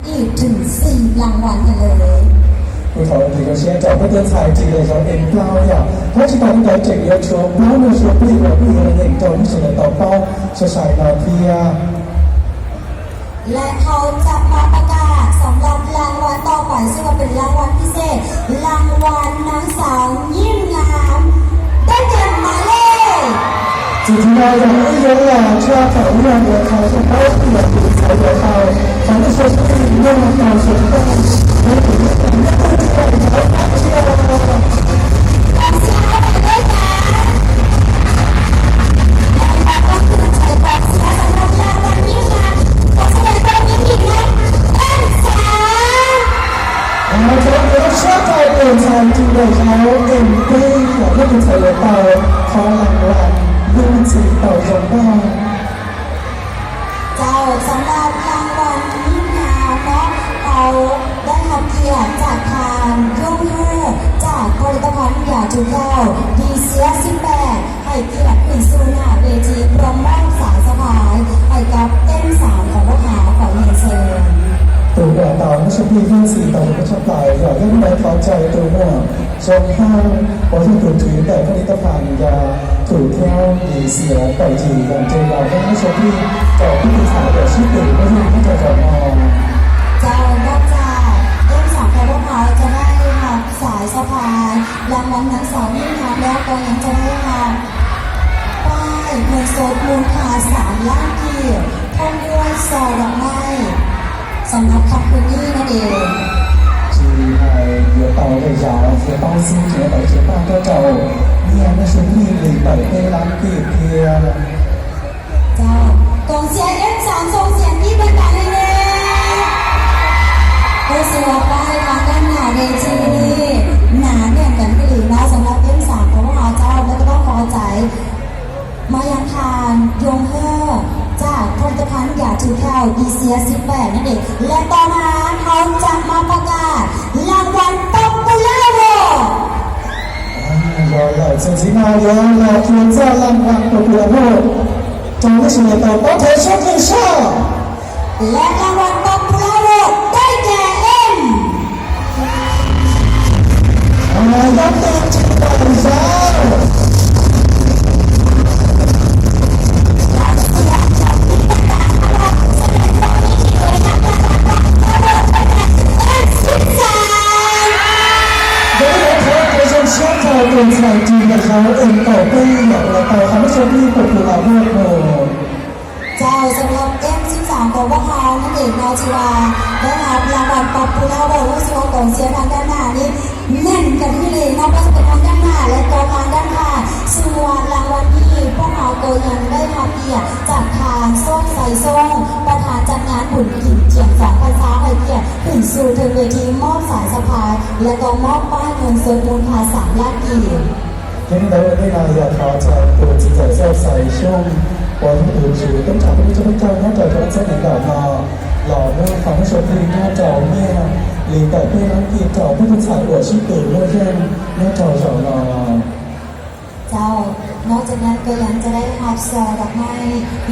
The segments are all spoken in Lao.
ອີກເຖິງສີ່ລາງວັນກັນເລີຍ. ເຮົາຈະຕ້ອງໄດ້ເຈັກເອົາເຈົ້າເປັນສາຍຈີນເລີຍ ເຈົ້າເອັມເກົ້າ ເຈົ້າ ເຮົາຊິຕ້ອງໄດ້ເຈັກເອົາເຈົ້າ ເພາະວ່າເຈົ້າເປັນຜູ້ເຮັດເຮັດເຮັດເຈົ້າມີສ່ວນຕໍ່ເປົ້າ ສະສາຍນາເພຍ ແລະ ເຮົາຈະມາປະກາດສຳລັບລາງວັນຕໍ່ໄປ ຊຶ່ງວ່າເປັນລາງວັນພິເສດ ລາງວັນນາງສາວຍິ້ມງາມ ໄດ້ແກ່ໝາຍເລກ Cecilia Young, Young là cha khảo nghiệm của thầy trong lớp của thầy của thầy. Thầy nó sẽ xuất hiện nhưng mà thầy sẽ không có những cái nhất định của thầy. ເອີ ເຈົ້າ ເຈົ້າ ເຈົ້າ ສາຍເປັນສາຍຈິງເດີ ເຈົ້າ ເອັມ ປີ ຢາກໃຫ້ເປັນສາຍເລືອດເຕົ້າ ຂໍລາງວັນ ຢູ ຊີ ເຕົ້າ ຢອງ ບ້າ ເຈົ້າ. ສຳລັບລາງວັນຍິ້ມງາມເນາະ ເຮົາໄດ້ຮັບກຽດຈາກທ່ານ ຍົງເຮີ ຈາກຜະລິດຕະພັນຢາຈູແກ້ວ ດີເຊຍສິບແປດ ໃຫ້ກຽດຂຶ້ນສູ່ໜ້າເວທີເພື່ອມອບສາຍສະພາຍໃຫ້ກັບເອັມສາມຂອງພວກເຮົາ ຂໍຮຽນເຊີນ. Tù của tàu nó sẽ đi với sự tàu của sắp lại và rất là khó chạy tù nữa. Trong hai có những tù trí tại các lý tập phản và thủ theo đi xỉa tàu chỉ gần trên vào các nước sông Phi, tàu các thủy sản để xúc tỉnh các nước các tàu tàu mò. ເຈົ້າ ນອກຈາກເອັມສາມຂອງພວກເຮົາຈະໄດ້ຮັບສາຍສະພາຍ ລາງວັນນາງສາວຍິ້ມງາມແລ້ວ ກໍຍັງຈະໄດ້ຮັບປ້າຍເງິນສົດມູນຄ່າສາມລ້ານກີບ ພ້ອມດ້ວຍຊ່ອດອກໄມ້ ສຳລັບຄ່ຳຄືນນີ້ນັ້ນເອງ. Chỉ là vừa tàu để giáo, vừa tàu xin, chỉ là tàu chỉ ba cái tàu. Nghe nó xuống đi lì bảy mươi lăm tỷ kia. ເຈົ້າ ກອງເຊຍເອັມສາມ ສົ່ງສຽງກຣີດດັງໆໃຫ້ແດ່. ຮູ້ສຶກວ່າປ້າຍທາງດ້ານໜ້າເວທີນີ້ໜາແໜ້ນກັນອີ່ຫຼີເນາະ ສຳລັບເອັມສາມຂອງພວກເຮົາເຈົ້າ ແລະ ກໍຕ້ອງຂໍຂອບໃຈມາຍັງທ່ານ ຍົງເຮີ ຈາກຜະລິດຕະພັນຢາຖືແຂ້ວ ດີເຊຍສິບແປດ ນັ້ນເອງ ແລະ ຕໍ່ມາເຮົາຈະມາປະກາດລາງວັນ Popular Award. À, rồi, rồi, xin xin mời, rồi, là chuyên gia lăng quăng của Việt Nam. Trong cái sự nghiệp đầu có thể xuất hiện sao? ແລະ ລາງວັນ Popular Award ໄດ້ແກ່ M. À, dám tin trên bàn sao? ເດີ ເຈົ້າ ສຳລັບ M ສິບສາມ ຂອງພວກເຮົານັ້ນເອງເນາະ ທີ່ວ່າໄດ້ຮັບລາງວັນ Popular Award ຮູ້ສຶກວ່າກອງເຊຍທາງດ້ານໜ້ານີ້ແໜ້ນກັນອີ່ຫຼີເນາະ ບໍ່ວ່າຈະເປັນທາງດ້ານໜ້າ ແລະ ກໍທາງດ້ານຂ້າງ. ສ່ວນລາງວັນນີ້ ພວກເຮົາກໍຍັງໄດ້ຮັບກຽດຈາກທ່ານ ໂຊກໄຊ ໂຊງ ປະທານຈັດງານບຸນກິນຈຽນສອງພັນຊາວ ໃຫ້ກຽດ ຂຶ້ນສູ່ເທິງເວທີມອບສາຍສະພາຍ ແລະ ກໍມອບປ້າຍເງິນສົດມູນຄ່າສາມລ້ານກີບ. Kính thưa quý vị, là giờ thọ chào mừng Chủ tịch Sông Phó Thủ tướng Chính phủ Nguyễn Xuân Phúc đã trao tặng cho lãnh đạo họ lò mưa phòng sông Phi đã trao mía, lì tại Phi lắm kịp trao bức thủy sản của sĩ tử Ngô Hiên đã trao giỏ lò. ເຈົ້າ ນອກຈາກນັ້ນກໍຍັງຈະໄດ້ຮັບຊ່ອດອກໄມ້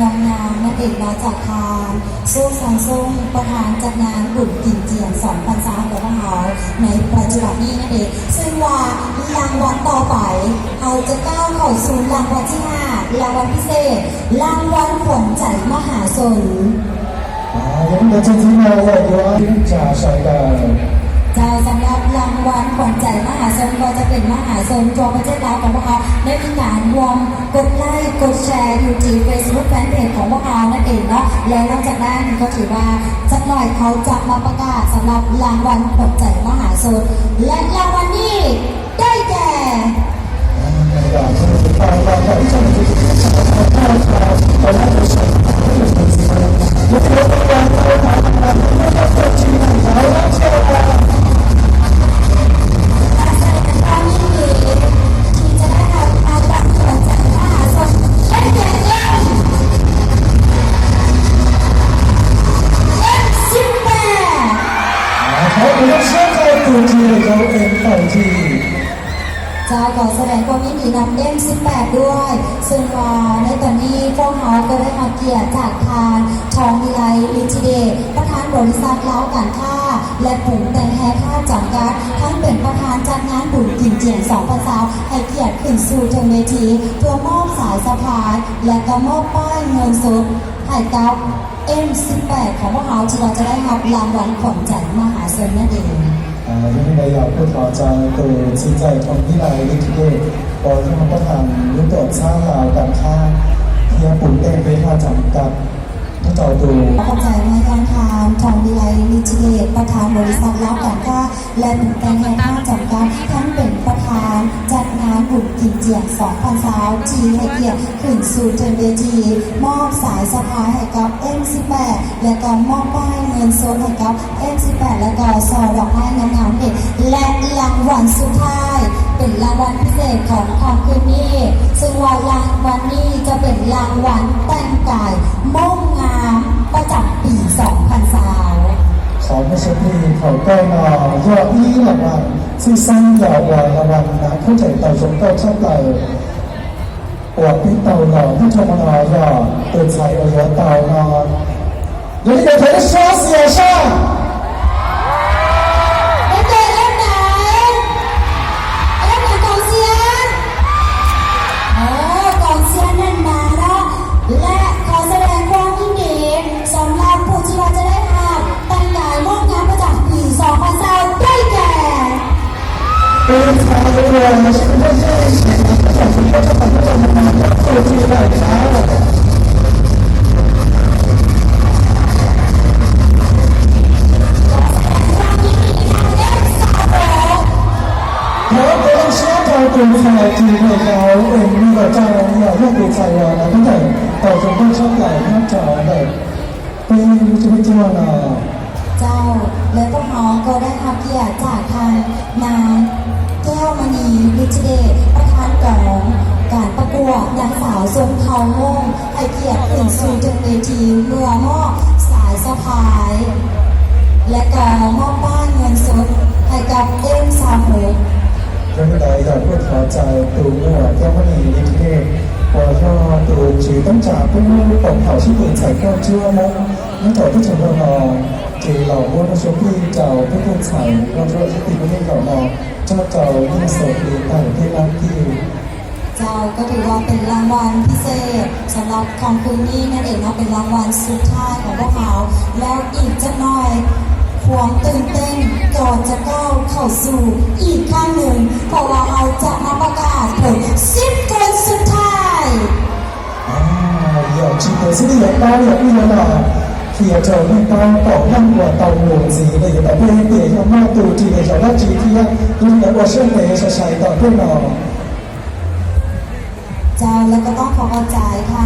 ງາມໆນັ້ນເອງເນາະ ຈາກທ່ານ ໂຊກ ຊານຊົງ ປະທານຈັດງານບຸນກິນຈຽນສອງພັນຊາວຂອງພວກເຮົາໃນປັດຈຸບັນນີ້ນັ້ນເອງ. ເຊິ່ງວ່າລາງວັນຕໍ່ໄປ ເຮົາຈະກ້າວເຂົ້າສູ່ລາງວັນທີຫ້າ ລາງວັນພິເສດ ລາງວັນຂວັນໃຈມະຫາຊົນ. À, những cái chương trình nào là của anh Trà Sài Gòn. ເຈົ້າ ສຳລັບລາງວັນຂວັນໃຈມະຫາຊົນ ກໍຈະເປັນມະຫາຊົນທົ່ວປະເທດລາວຂອງພວກເຮົາ ໄດ້ມີການຮ່ວມກົດໄລກົດແຊຢູ່ທີ່ Facebook Fanpage ຂອງພວກເຮົານັ້ນເອງເນາະ. ແລະ ນອກຈາກນັ້ນກໍຖືວ່າ ຈັກໜ່ອຍເຮົາຈະມາປະກາດສຳລັບລາງວັນຂວັນໃຈມະຫາຊົນ ແລະ ລາງວັນນີ້ ໄດ້ແກ່ ເຈົ້າ ເຈົ້າ ຂໍສະແດງຄວາມຍິນດີນຳ ເອັມ ສິບແປດ ດ້ວຍ ເຊິ່ງວ່າໃນຕອນນີ້ພວກເຮົາກໍໄດ້ຮັບກຽດຈາກທ່ານ ທອງວິໄລ ລິດທິເດດ ປະທານບໍລິສັດລາວການຄ້າ ແລະ ປຸງແຕ່ງແຮ່ທາດ ຈຳກັດ ທັງເປັນປະທານຈັດງານບຸນກິນຈຽງ ສອງພັນຊາວ ໃຫ້ກຽດຂຶ້ນສູ່ເທິງເວທີ ເພື່ອມອບສາຍສະພາຍ ແລະ ກໍມອບປ້າຍເງິນສົດໃຫ້ກັບ ເອັມ ສິບແປດ ຂອງພວກເຮົາ ທີ່ວ່າຈະໄດ້ຮັບລາງວັນຂວັນໃຈມະຫາຊົນນັ້ນເອງ. ເອີ ຍັງໄດ້ຢາກເປັນຂໍໃຈໂຕຊິນໃຈ ທອງວິໄລ ລິດທິເດດ ປອຍອງ ປະທານ ລຸງຕອນຊາລາວການຄ້າ ເຮັດບຸນແຕ່ງເວທາຈຳກັດ ພະເຈົ້າໂຕ. ຂອບໃຈມາຍັງທ່ານ ທອງວິໄລ ລິດທິເດດ ປະທານບໍລິສັດລາວການຄ້າ ແລະ ປຸງແຕ່ງແຮ່ທາດ ຈຳກັດ ທັງເປັນປະທານຈັດງານບຸນກິນຈຽງ ສອງພັນຊາວ ທີ່ໃຫ້ກຽດຂຶ້ນສູ່ເທິງເວທີ ມອບສາຍສະພາຍໃຫ້ກັບ ເອັມ ສິບແປດ ແລະ ກໍມອບປ້າຍເງິນສົດໃຫ້ກັບ ເອັມ ສິບແປດ ແລະ ກໍຊ່ອດອກໄມ້ງາມໆນີ້ ແລະ ລາງວັນສຸດທ້າຍ ເປັນລາງວັນພິເສດຂອງຄ່ຳຄືນນີ້ ເຊິ່ງວ່າລາງວັນນີ້ຈະເປັນລາງວັນແຕ່ງກາຍໂມ້ງງາມປະຈຳປີ ສອງພັນຊາວ. ຂອງເມື່ອສັກຄົ່ານີ້ເຂົາກໍມາຢໍ້ອີ່ລາງວັນ ຊື່ຊັ້ນຢາວວ່າລາງວັນນະ ເຂົ້າໃຈເຕົາຊົງເຕົ້າຊອບໄລ ອວດປິດເຕົາຫຼໍ່ ຜູ້ທຳມະນາວ່າເປີດໃສອວຍວະເຕົານອນ ຢາກໄດ້ເດເທນຊອນເຊຍຊາ ເດເທນເອັນໃດ ເອັນໃດກອງເຊຍ ເອີ ກອງເຊຍແໜ້ນໜາເນາະ ແລະ ຂໍສະແດງຄວາມຍິນດີ ສຳລັບຜູ້ທີ່ວ່າຈະໄດ້ຮັບແຕ່ງກາຍໂມ້ງງາມປະຈຳປີ ສອງພັນຊາວ ໄດ້ແກ່ ຂໍກອງເຊຍເຂົ້າຕົວໃສ່ທີ່ໃຫ້ເຂົາເປັນມີກວ່າເຈົ້າ ຢາກເປັນໃສ່ວ່ານະ ຕັ້ງແຕ່ເຂົາເປັນຄົນຊົກຫຼາຍນະ ເຈົ້າໄດ້ ເປັນຢູ່ທີ່ເຈົ້ານະ ເຈົ້າ ແລະ ພວກເຮົາກໍໄດ້ຮັບກຽດຈາກທ່ານນາງ ແກ້ວມະນີ ລິດທິເດດ ປະທານກອງການປະກວດນາງສາວຊົນເຜົ່າມົ້ງ ໃຫ້ກຽດຂຶ້ນສູ່ເທິງເວທີ ເພື່ອມອບສາຍສະພາຍ ແລະ ກໍມອບປ້າຍເງິນສົດໃຫ້ກັບ ເອັມ ຊາວຫົກ ເປັນໃດຢາກເປີດຫົວໃຈ ຕູໝວດ ແກ້ວມະນີ ລິດທິເດດ ບໍ່ຍໍຕູຈີຕັ້ງຈາກຜູ້ປອງເຜົ່າຊິເປີດໃສ່ກ້ອນເຈື່ອມ ໃນຕໍ່ທີ່ຈະເມືອງນອງ ທີ່ເຫຼົ່າມົນຊົກພີເຈົ້າຜູ້ເປີດໃສ່ ກ່ອນຈະເລີ່ມພິທີມື້ນີ້ເຫຼົ່ານອງ ເຈົ້າເຈົ້າຍິ່ງໂສດດີໃຕ້ເພງນຳທີ່ ເຈົ້າ ກໍຖືວ່າເປັນລາງວັນພິເສດສຳລັບຄ່ຳຄືນນີ້ນັ້ນເອງເນາະ ເປັນລາງວັນສຸດທ້າຍຂອງພວກເຮົາ ແລ້ວອີກຈັກໜ່ອຍ ຄວາມຕື່ນເຕັ້ນກໍຈະກ້າວເຂົ້າສູ່ອີກຄັ້ງໜຶ່ງ ເພາະວ່າເຮົາຈະມາປະກາດຜົນສິບຄົນສຸດທ້າຍ. ອາ ຢາກຊິເປີດສິດຢາກເປົ່າຢາກອີ່ຫຍັງລະ ເຂດເຈົ້າມີເປົ່າເປົ່ານຳກວ່າເຕົາໂຫງສີໄດ້ເຮັດເປັນເຕຍາມາຕູທີ່ໄດ້ເຈົ້າລັດຈີເທຍ ຢູ່ໃນໂອເຊນເຕຊະໄຊຕອນເພນອ ເຈົ້າ ແລ້ວກໍຕ້ອງຂໍຂອບໃຈທ່າ